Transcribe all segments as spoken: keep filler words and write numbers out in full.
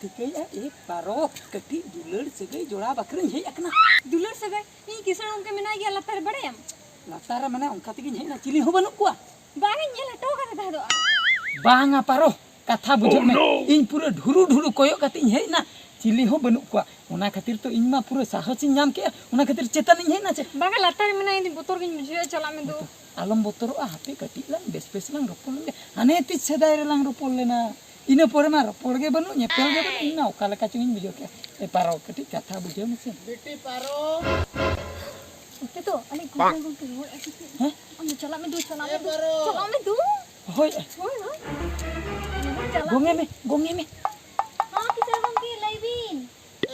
ᱴᱷᱤᱠᱟᱹᱭᱟ, ᱮ ᱯᱟᱨᱚ, ᱠᱟᱹᱴᱤᱡ ᱫᱩᱞᱟᱹᱲ ᱥᱟᱹᱜᱟᱹᱭ ᱡᱚᱲᱟᱣ ᱵᱟᱠᱷᱨᱟᱧ ᱦᱮᱡ ᱟᱠᱟᱱᱟ᱾ ᱫᱩᱞᱟᱹᱲ ᱥᱟᱹᱜᱟᱹᱭ? ᱤᱧ ᱠᱤᱥᱟᱹᱬ ᱜᱚᱢᱠᱮ ᱢᱮᱱᱟᱭ ᱜᱮᱭᱟ ᱞᱟᱛᱟᱨ ᱨᱮ, ᱵᱟᱲᱟᱭᱟᱢ? ᱞᱟᱛᱟᱨ ᱨᱮ ᱢᱮᱱᱟᱭ, ᱚᱱᱠᱟ ᱛᱮᱜᱮᱧ ᱦᱮᱡ ᱮᱱᱟ, ᱪᱤᱞᱤ ᱦᱚᱸ ᱵᱟᱹᱱᱩᱜ ᱠᱚᱣᱟ᱾ ᱵᱟᱝᱤᱧ ᱧᱮᱞ ᱦᱚᱴᱚ ᱟᱠᱟᱫᱮ ᱛᱟᱦᱮᱸᱫᱚᱜᱼᱟ᱾ ᱵᱟᱝᱟ ᱯᱟᱨᱚ, ᱠᱟᱛᱷᱟ ᱵᱩᱡᱷᱟᱹᱜ ᱢᱮ᱾ ᱤᱧ ᱯᱩᱨᱟᱹ ᱰᱷᱩᱨᱩ ᱰᱷᱩᱨᱩ ᱠᱚᱭᱚᱜ ᱠᱟᱛᱮ ᱤᱧ ᱦᱮᱡ ᱮᱱᱟ, ᱪᱤᱞᱤ ᱦᱚᱸ ᱵᱟᱹᱱᱩᱜ ᱠᱚᱣᱟ᱾ ᱚᱱᱟ ᱠᱷᱟᱹᱛᱤᱨ ᱛᱚ ᱤᱧ ᱢᱟ ᱯᱩᱨᱟᱹ ᱥᱟᱦᱚᱥᱤᱧ ᱧᱟᱢ ᱠᱮᱜᱼᱟ, ᱚᱱᱟ ᱠᱷᱟᱹᱛᱤᱨ ᱪᱮᱛᱟᱱ ᱤᱧ ᱦᱮᱡ ᱮᱱᱟ ᱪᱮ᱾ ᱵᱟᱝᱟ, ᱞᱟᱛᱟᱨ ᱨᱮ ᱢᱮᱱᱟᱭᱟ, ᱤᱧ ᱵᱚᱛᱚᱨ ᱜᱤᱧ ᱵᱩᱡᱷᱟᱹᱣᱮᱫᱼᱟ, ᱪᱟᱞᱟᱜ ᱢᱮ ᱫᱩ᱾ ᱟᱞᱚᱢ ᱵᱚᱛᱚᱨᱚᱜᱼᱟ, ᱦᱟᱯᱮ ᱠᱟᱹᱴᱤᱡ ᱞᱟᱝ ᱵᱮᱥ ᱵᱮᱥ ᱞᱟᱝ ᱨᱚᱯᱚᱲ ᱞᱮᱱᱜᱮ᱾ ᱦᱟᱱᱮ ᱛᱤᱥ ᱥᱮᱫᱟᱭ ᱨᱮᱞᱟᱝ ᱨᱚᱯᱚᱲ ᱞᱮᱱᱟ, ᱤᱱᱟᱹ ᱯᱚᱨᱮ ᱢᱟ ᱨᱚᱯᱚᱲ ᱜᱮ ᱵᱟᱹᱱᱩᱜ, ᱧᱮᱯᱮᱞ ᱜᱮ ᱵᱟᱹᱱᱩᱜ᱾ ᱤᱧ ᱢᱟ ᱚᱠᱟ ᱞᱮᱠᱟ ᱪᱚᱝ ᱤᱧ ᱵᱩᱡᱷᱟᱹᱣ ᱠᱮᱜᱼᱟ᱾ ᱮ ᱯᱟᱨᱚ, ᱠᱟᱹᱴᱤᱡ ᱠᱟᱛᱷᱟ ᱵᱩᱡᱷᱟᱹᱣ ᱢᱮᱥᱮ᱾ ᱵᱤᱴᱤ ᱯᱟᱨᱚ᱾ ᱚᱱᱛᱮ ᱛᱚ ᱟᱞᱮ ᱜᱚᱢᱠᱮ ᱜᱚᱢᱠᱮ ᱨᱩᱣᱟᱹᱲ ᱟᱹᱜᱩ ᱠᱮᱫ᱾ ᱦᱮᱸ? ᱟᱢ ᱫᱚ ᱪᱟᱞᱟᱜ ᱢᱮ ᱫᱩ, ᱪᱟᱞᱟᱜ ᱮ ᱢᱮ ᱫᱩ, ᱯᱟᱨᱚ᱾ ᱪᱟᱞᱟᱜ ᱢᱮ ᱫᱩ᱾ ᱦᱳᱭ᱾ ᱦᱳᱭ, ᱦᱳᱭ᱾ ᱪᱟᱞᱟᱜ ᱜᱚᱝᱮ ᱢᱮ᱾ ᱢᱮ, ᱜᱚᱝᱮ ᱢᱮ᱾ ᱦᱚᱸ, ᱠᱤᱥᱟᱹᱬ ᱜᱚᱢᱠᱮ, ᱞᱟᱹᱭ ᱵᱤᱱ᱾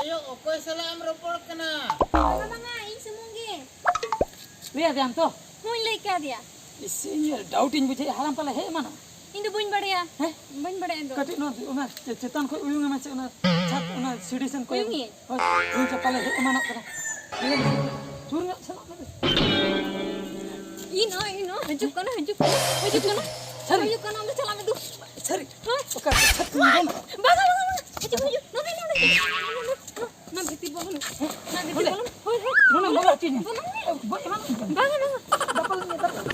ᱮᱭᱳ, ᱚᱠᱚᱭ ᱥᱟᱞᱟᱜ ᱮᱢ ᱨᱚᱯᱚᱲ ᱠᱟᱱᱟ? ᱵᱟᱝᱟ, ᱵᱟᱝᱟ, ᱤᱧ ᱥᱩᱢᱩᱝ ᱜᱮ᱾ ᱞᱟᱹᱭ ᱟᱫᱮᱭᱟᱢ ᱛᱚ? ᱦᱚᱸᱧ ᱞᱟᱹᱭ ᱠᱟᱫᱮᱭᱟ᱾ ᱤᱥ, ᱤᱧ ᱰᱟᱣᱩᱴ ᱤᱧ ᱵᱩᱡᱷᱟᱹᱣᱮᱫᱼᱟ, ᱦᱟᱲᱟᱢ ᱯᱟᱞᱮ ᱦᱮᱡ ᱮᱢᱟᱱᱚᱜ᱾ ᱤᱧ ᱫᱚ ᱵᱟᱹᱧ ᱵᱟᱲᱟᱭᱟ᱾ ᱦᱮᱸ? ᱵᱟᱹᱧ ᱵᱟᱲᱟᱭᱟ ᱤᱧ ᱫᱚ᱾ ᱠᱟᱹᱴᱤᱡ ᱱᱚᱣᱟ, ᱚᱱᱟ ᱪᱮ-, ᱪᱮᱛᱟᱱ ᱠᱷᱚᱡ ᱩᱭᱩᱝ ᱮᱢᱟ ᱪᱮ, ᱚᱱᱟ ᱪᱷᱟᱛ, ᱚᱱᱟ ᱥᱤᱲᱤ ᱥᱮᱱ ᱠᱚᱭᱚᱜ ᱢᱮ᱾ ᱩᱭᱩᱝᱤᱧ? ᱦᱳᱭ, ᱩᱭᱩᱝ ᱪᱮ ᱯᱟᱞᱮ ᱦᱮᱡ ᱮᱢᱟᱱᱚᱜ ᱠᱟᱱᱟ᱾ ᱧᱮᱞ ᱢᱮ, ᱥᱩᱨ ᱧᱚᱜ ᱥᱮᱱᱚᱜ ᱢᱮ᱾ ᱤᱧ ᱦᱚᱸ, ᱤᱧ ᱦᱚᱸ, ᱦᱤᱡᱩᱜ ᱠᱟᱱᱟ, ᱦᱤᱡᱩᱜ ᱠᱟᱱᱟ, ᱦᱤᱡᱩᱜ ᱠᱟᱱᱟ᱾ ᱥᱟᱹᱨᱤ? ᱦᱤᱡᱩᱜ ᱠᱟᱱᱟ, ᱟᱢ ᱫᱚ ᱪᱟᱞᱟᱜ ᱢᱮ ᱫᱩ᱾ ᱥᱟᱹᱨᱤ? ᱦᱮᱸ? ᱚᱠᱟ ᱨᱮ ᱪᱷᱟᱛ ᱧᱮᱞ ᱧᱟᱢᱚᱜ? ᱵᱟᱝᱟ, ᱵᱟᱝᱟ, ᱵᱟᱝᱟ᱾ ᱦᱤᱡᱩᱜ, ᱦᱤᱡᱩᱜ᱾ ᱱᱚᱰᱮ, ᱱᱚᱰᱮ, ᱱᱚᱰᱮ᱾ ᱚᱱᱟ ᱵᱷᱤᱛᱤᱨ ᱵᱚᱞᱚᱱ ᱢᱮ᱾ ᱚᱱᱟ ᱵᱷᱤᱛᱤᱨ ᱱᱚᱰᱮ? ᱵᱚᱞᱚᱱ ᱢᱮ᱾ ᱦᱳᱭ, ᱦᱳᱭ᱾ ᱱᱚᱰᱮ ᱵᱚᱞᱚ ᱦᱚᱪᱚᱧ ᱢᱮ᱾ ᱵᱚᱞᱚᱱ ᱢᱮ᱾ ᱜᱚᱡ ᱮᱢᱟᱱ ᱢᱮ᱾ ᱵᱟᱝᱟ, ᱵᱟᱝᱟ᱾ ᱫᱟᱯᱟᱞ ᱢᱮ, ᱫᱟᱯᱟᱞ᱾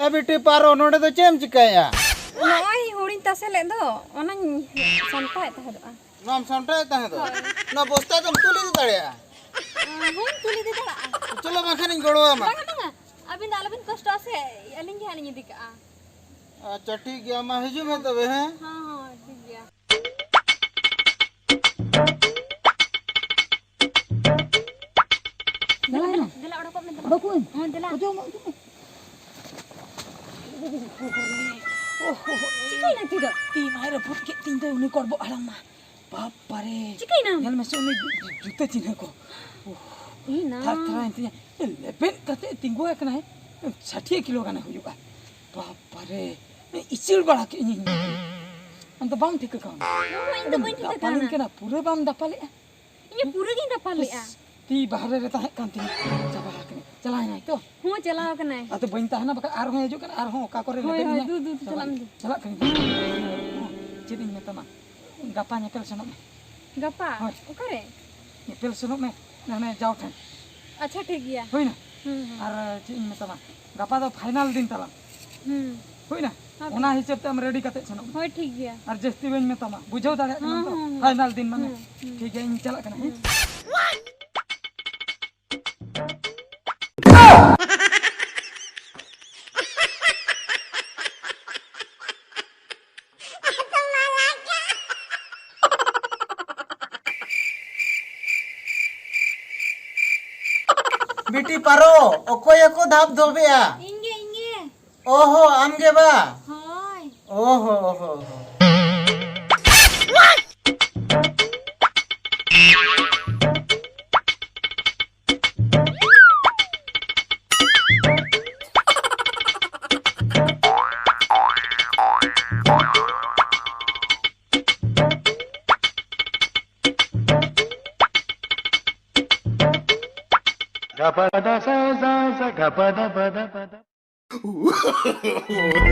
ᱮ ᱵᱤᱴᱤ ᱯᱟᱨᱚ, ᱱᱚᱰᱮ ᱫᱚ ᱪᱮᱫ ᱮᱢ ᱪᱤᱠᱟᱹᱭᱮᱫᱼᱟ? ᱱᱚᱜᱼᱚᱭ ᱦᱩᱲᱩᱧ ᱛᱟᱥᱮ ᱞᱮᱫ ᱫᱚ, ᱚᱱᱟᱧ ᱥᱟᱢᱴᱟᱣᱮᱫ ᱛᱟᱦᱮᱸᱫᱚᱜᱼᱟ᱾ ᱱᱚᱣᱟᱢ ᱥᱟᱢᱴᱟᱣᱮᱫ ᱛᱟᱦᱮᱸ ᱫᱚ? ᱦᱳᱭ᱾ ᱱᱚᱣᱟ ᱵᱚᱥᱛᱟ ᱫᱚᱢ ᱛᱩᱞ ᱤᱫᱤ ᱫᱟᱲᱮᱭᱟᱜᱼᱟ? ᱦᱳᱭ, ᱛᱩᱞ ᱤᱫᱤ ᱫᱟᱲᱮᱭᱟᱜᱼᱟ᱾ ᱪᱚᱞᱚ, ᱵᱟᱝᱠᱷᱟᱱᱤᱧ ᱜᱚᱲᱚ ᱟᱢᱟ᱾ ᱵᱟᱝᱟ, ᱵᱟᱝᱟ, ᱟᱹᱵᱤᱱ ᱫᱚ ᱟᱞᱚᱵᱤᱱ ᱠᱚᱥᱴᱚᱜᱼᱟ ᱥᱮ, ᱟᱹᱞᱤᱧ ᱜᱮ ᱦᱟᱸᱜ ᱞᱤᱧ ᱤᱫᱤ ᱠᱟᱜᱼᱟ᱾ ᱟᱪᱪᱷᱟ, ᱴᱷᱤᱠ ᱜᱮᱭᱟ, ᱢᱟ ᱦᱤᱡᱩᱜ ᱢᱮ ᱛᱚᱵᱮ, ᱦᱮᱸ? ᱦᱚᱸ, ᱦᱚᱸ, ᱴᱷᱤᱠ ᱜᱮᱭᱟ᱾ ᱫᱮᱞᱟ, ᱫᱮᱞᱟ, ᱫᱮᱞᱟ, ᱚᱰᱚᱠᱚᱜ ᱢᱮ, ᱫᱮᱞᱟ᱾ ᱵᱟᱹᱵᱩ᱾ ᱦᱚᱸ, ᱫᱮᱞᱟ᱾ ᱚᱪᱚᱜ ᱢᱮ, ᱚᱪᱚᱜ ᱢᱮ᱾ ᱪᱤᱠᱟᱹᱭᱮᱱᱟ ᱛᱤ ᱫᱚ? ᱛᱤ ᱢᱟᱭ ᱨᱟᱹᱯᱩᱫ ᱠᱮᱫ ᱛᱤᱧ ᱫᱚ ᱩᱱᱤ ᱠᱚᱲᱵᱚᱜ ᱦᱟᱲᱟᱢ ᱢᱟ᱾ ᱵᱟᱯᱟᱨᱮ᱾ ᱪᱤᱠᱟᱹᱭᱮᱱᱟᱢ? ᱧᱮᱞ ᱢᱮᱥᱮ ᱩᱱᱤ ᱡᱩᱛᱟᱹ ᱪᱤᱱᱦᱟᱹ ᱠᱚ᱾ ᱩᱦ, ᱮᱭ ᱱᱟ᱾ ᱛᱷᱟᱨ ᱛᱷᱟᱨᱟᱭᱮᱱ ᱛᱤᱧᱟ᱾ ᱞᱮᱵᱮᱫ ᱠᱟᱛᱮ ᱛᱤᱸᱜᱩ ᱟᱠᱟᱱᱟᱭ᱾ ᱥᱟᱴᱷᱤᱭᱟᱹ ᱠᱤᱞᱳ ᱜᱟᱱᱮ ᱦᱩᱭᱩᱜᱼᱟ᱾ ᱵᱟᱯᱟᱨᱮ᱾ ᱤᱪᱟᱹᱲ ᱵᱟᱲᱟ ᱠᱮᱫ ᱤᱧ᱾ ᱟᱢ ᱫᱚ ᱵᱟᱢ ᱴᱷᱤᱠᱟᱹ ᱠᱟᱣᱱᱟ᱾ ᱦᱳᱭ, ᱤᱧ ᱫᱚ ᱵᱟᱹᱧ ᱴᱷᱤᱠᱟᱹ ᱫᱟᱯᱟᱞᱤᱧ ᱠᱟᱣᱱᱟ᱾ ᱠᱟᱱᱟ, ᱯᱩᱨᱟᱹ ᱵᱟᱢ ᱫᱟᱯᱟᱞᱮᱜᱼᱟ᱾ ᱤᱧ ᱯᱩᱨᱟᱹ ᱜᱤᱧ ᱫᱟᱯᱟᱞ ᱞᱮᱜᱼᱟ᱾ ᱛᱤ ᱵᱟᱦᱨᱮ ᱨᱮ ᱛᱟᱦᱮᱸ ᱠᱟᱱ ᱛᱤᱧᱟ, ᱪᱟᱵᱟ ᱟᱠᱟᱱᱟ᱾ ᱪᱟᱞᱟᱣ ᱮᱱᱟᱭ ᱛᱚ? ᱦᱚᱸ, ᱪᱟᱞᱟᱣ ᱠᱟᱱᱟᱭ᱾ ᱟᱫᱚ ᱵᱟᱹᱧ ᱛᱟᱦᱮᱱᱟ, ᱵᱟᱠᱷᱟᱱ ᱟᱨᱦᱚᱸ ᱦᱤᱡᱩᱜ ᱠᱟᱱᱟ, ᱟᱨᱦᱚᱸ ᱚᱠᱟ ᱠᱚᱨᱮ ᱦᱳᱭ, ᱞᱮᱵᱮᱫ ᱦᱳᱭ, ᱤᱧᱟ᱾ ᱫᱩ, ᱫᱩ, ᱫᱩ, ᱪᱟᱞᱟᱜ ᱢᱮ, ᱫᱩ᱾ ᱪᱟᱞᱟᱜ ᱠᱟᱹᱱᱟᱹᱧ᱾ ᱦᱚᱸ, ᱪᱮᱫ ᱤᱧ ᱢᱮᱛᱟᱢᱟ, ᱜᱟᱯᱟ ᱧᱮᱯᱮᱞ ᱥᱮᱱᱚᱜ ᱢᱮ᱾ ᱜᱟᱯᱟ? ᱦᱳᱭ᱾ ᱚᱠᱟᱨᱮ? ᱧᱮᱯᱮᱞ ᱥᱮᱱᱚᱜ ᱢᱮ, ᱦᱟᱱᱮ ᱡᱟᱣ ᱴᱷᱮᱱ᱾ ᱟᱪᱪᱷᱟ, ᱴᱷᱤᱠ ᱜᱮᱭᱟ᱾ ᱦᱩᱭᱱᱟ? ᱦᱩᱸ, ᱦᱩᱸ᱾ ᱟᱨ ᱪᱮᱫ ᱤᱧ ᱢᱮᱛᱟᱢᱟ, ᱜᱟᱯᱟ ᱫᱚ final ᱫᱤᱱ ᱛᱟᱞᱟᱝ᱾ ᱦᱩᱸ᱾ ᱦᱩᱭᱱᱟ? ᱦᱳᱭ᱾ ᱚᱱᱟ ᱦᱤᱥᱟᱹᱵ ᱛᱮ ᱟᱢ ready ᱠᱟᱛᱮ ᱥᱮᱱᱚᱜ ᱢᱮ᱾ ᱦᱳᱭ, ᱴᱷᱤᱠ ᱜᱮᱭᱟ᱾ ᱟᱨ ᱡᱟᱹᱥᱛᱤ ᱵᱟᱹᱧ ᱢᱮᱛᱟᱢᱟ, ᱵᱩᱡᱷᱟᱹᱣ ᱫᱟᱲᱮᱭᱟᱜ ᱠᱟᱱᱟᱢ ᱦᱩᱸ, ᱛᱚ? ᱦᱩᱸ, ᱦᱩᱸ᱾ Final ᱫᱤᱱ ᱢᱟᱱᱮ᱾ ᱦᱩᱸ, ᱦᱩᱸ᱾ ᱴᱷᱤᱠ ᱜᱮᱭᱟ, ᱤᱧ ᱪᱟᱞᱟᱜ ᱠᱟᱱᱟ, ᱦᱮᱸ? ᱦᱩᱸ᱾ ᱵᱤᱴᱤ ᱯᱟᱨᱚ, ᱚᱠᱚᱭᱮ ᱠᱚ ᱫᱷᱟᱯ ᱫᱷᱚᱵᱮᱜᱼᱟ? ᱤᱧ ᱜᱮ, ᱤᱧ ᱜᱮ᱾ ᱚᱦᱚ, ᱟᱢ ᱜᱮ ᱵᱟ? ᱦᱳᱭ᱾ ᱚᱦᱚ, ᱚᱦᱚ, ᱚᱦᱚ᱾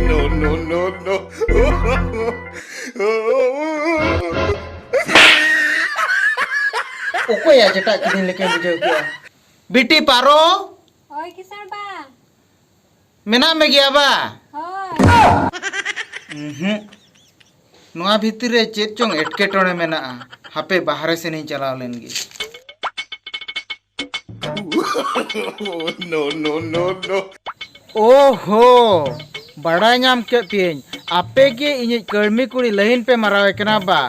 No, no, no, no. ᱚᱠᱚᱭᱟ ᱡᱮᱴᱟ ᱠᱤᱫᱤᱧ ᱞᱮᱠᱟᱧ ᱵᱩᱡᱷᱟᱹᱣ ᱠᱮᱜᱼᱟ? ᱵᱤᱴᱤ ᱯᱟᱨᱚ? ᱦᱳᱭ, ᱠᱤᱥᱟᱹᱬ ᱵᱟ᱾ ᱢᱮᱱᱟᱜ ᱢᱮ ᱜᱮᱭᱟ ᱵᱟ? ᱦᱳᱭ᱾ ᱩᱸᱦᱩᱸ᱾ ᱱᱚᱣᱟ ᱵᱷᱤᱛᱤᱨ ᱨᱮ ᱪᱮᱫ ᱪᱚᱝ ᱮᱴᱠᱮᱴᱚᱬᱮ ᱢᱮᱱᱟᱜᱼᱟ᱾ ᱦᱟᱯᱮ ᱵᱟᱦᱨᱮ ᱥᱮᱱᱤᱧ ᱪᱟᱞᱟᱣ ᱞᱮᱱ ᱜᱮ᱾ No, no, no, no. ᱳᱦᱳ, ᱵᱟᱲᱟᱭ ᱧᱟᱢ ᱠᱮᱫ ᱯᱮᱭᱟᱹᱧ᱾ ᱟᱯᱮ ᱜᱮ ᱤᱧᱤᱡ ᱠᱟᱹᱲᱢᱤ ᱠᱩᱲᱤ ᱞᱟᱹᱭᱤᱱ ᱯᱮ ᱢᱟᱨᱟᱣᱮ ᱠᱟᱱᱟ ᱵᱟ?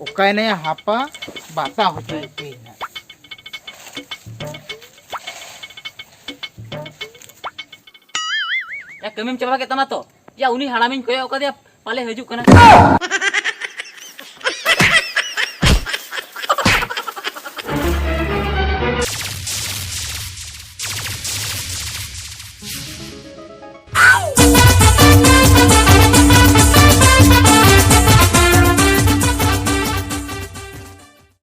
ᱚᱠᱟᱭᱱᱟᱭᱟ ᱦᱟᱯᱟ? ᱵᱟᱛᱟ ᱦᱚᱪᱚᱭᱮᱫ ᱯᱮᱭᱟᱹᱧ ᱦᱟᱸᱜ᱾ ᱭᱟ, ᱠᱟᱹᱢᱤᱢ ᱪᱟᱵᱟ ᱠᱮᱫ ᱛᱟᱢᱟ ᱛᱚ? ᱭᱟ, ᱩᱱᱤ ᱦᱟᱲᱟᱢᱤᱧ ᱠᱚᱭᱚᱜ ᱟᱠᱟᱫᱮᱭᱟ, ᱯᱟᱞᱮ ᱦᱤᱡᱩᱜ ᱠᱟᱱᱟ᱾